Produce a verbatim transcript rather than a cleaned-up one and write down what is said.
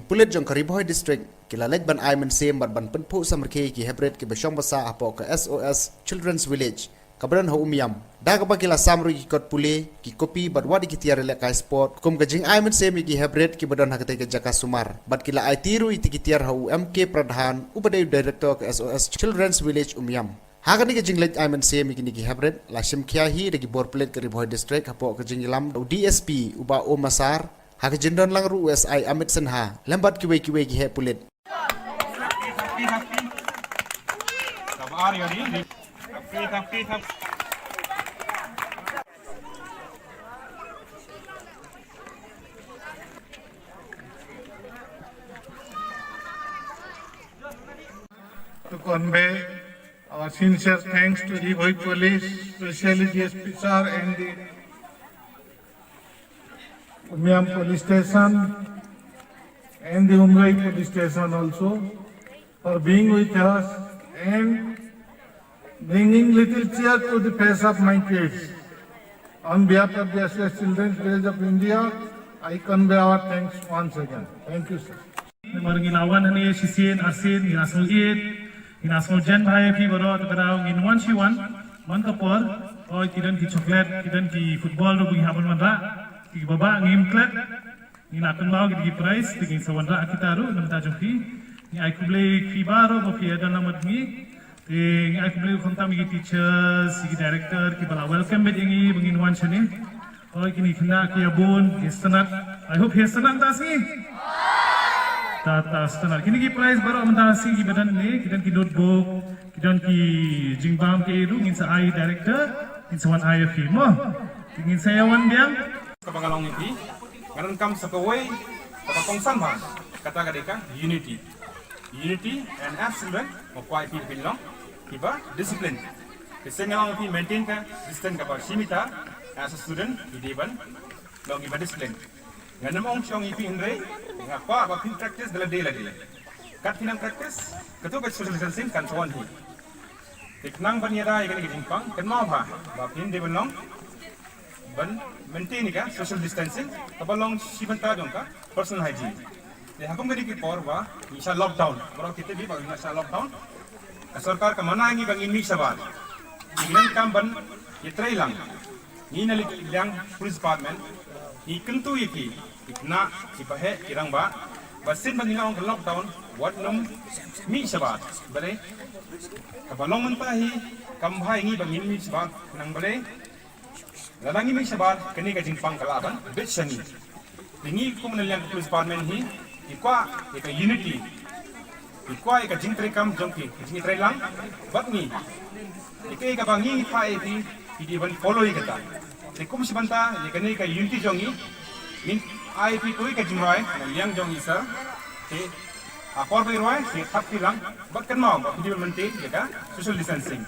Pulit jong ka Ri Bhoi District ki la leit ban ai mynsiem bad ban pynphuh samrkhie ïa ki heprit kiba shong basa hapoh ka S O S Children's Village kaba don ha Umiam, da kaba ki la sam ruh ïa ki kot pule, ki kopi bad wat ïa ki tiar ïalehkai sport kum ka jingai mynsiem ïa ki heprit kiba don ha katei ka jaka sumar. Bad ki la aiti ruh ïa ki tiar ha u M K Pradhan uba dei u director ka S O S Children's Village Umiam. Ha kane ka jingleit ai mynsiem ïa kine ki heprit la shim khia hi da ki bor pulit ka Ri Bhoi District hapoh ka jingïalam da u D S P u Bah O Massar, ha ka jingdon lang ruh u S I Amit Sinha lem bad kiwei kiwei ki heh pulit. To convey our sincere thanks to Ri Bhoi Police, especially D S P sir and the Umiam Police Station and the Umroi Police Station also for being with us and bringing little cheer to the face of my kids. On behalf of the S O S Children's Village of India, I convey our thanks once again. Thank you, sir. Namar ngi la wan hangne shisien arsien, ngi la sngewthuh, ngi la sngewthuh bha ïa phi baroh, te ka daw ngin wan shi wan man ka por. Oi, ki don ki chocolate, ki don ki football ruh ba ngi hap ban wanrah. Ki baba ngim klet. Ngi la kynmaw ki, ki prize, te ngin sa wanrah kita ruh na bynta jong phi. Ngi ai khublei ïa phi baroh ba phi ïa don lang bad ngi. Te ngi ai khublei khamtam ïa ki teachers, ïa ki director kiba la welcome bad ïa ngi ba ngin wan shane. Oi, kine ki khynnah ki ïa bun, ki sngewtynnat. I hope ki ïa sngewtynnat mynta sngi. Ta, ta sngewtynnat. Kine ki prize baroh mynta sngi kiba don ne, ki don ki notebook, ki don ki jingbam ki ruh, ngin sa ai director, ngin sa wan ai ïa phi mo. Ngin sa ïa wan biang. Kaba nga long ïa phi, nga donkam sa kawei kaba kongsan bha, kata ka dei ka unity. Unity, and as children, nga kwah ïa phi phin long kiba discipline. Te shen nga long ïa phi maintain ka distance kaba shi meter, as a student phi dei ban long kiba discipline. Ngan ym ong shong ïa phi hynrei nga kwah ba phin practice da lade lade. Kat phin nang practice, kato ka social distancing kan sa wan hi. Te khnang ban ïada ïa kane ka jingpang, kynmaw bha ba phin dei ban long, ban maintain ïa ka social distancing kaba long shi bynta jong ka personal hygiene. Te ha kum kane ki por ba ngi sha lockdown, baroh kita ki ba ngi sha lockdown, ka sorkar ka mana ïa ngi ba ngin mih shabar. Ngi donkam ban ïatrei lang. Ngi na liang police department ngi kyntu ïa ki, ki khynnah, ki baheh, ki rangbah, ba sien ba ngi long ka lockdown wat nym mih shabar. Balei? Kaba long mynta hi kam bha ïa ngi ba ngin mih shabar, khnang balei? Lada ngi mih shabar, kane ka jingpang ka lah ban bit sha ngi. Te ngi kum na liang ka police department hi, ngi kwah ïa ka unity, ngi kwah ïa ka jingtreikam jong phi, ka jingtreilang bad ngi. Ïa kaei kaba ngi phah ïa phi, phi dei ban follow ïa kata. Te kum shi bynta ïa kane ka unity jong ngi, ngin ai ïa phi kawei ka jingrwai na liang jong ngi sir. Te ha por ba ngi rwai, sngewthuh phi lang bad kynmaw ba phi dei ban maintain ïa ka social distancing.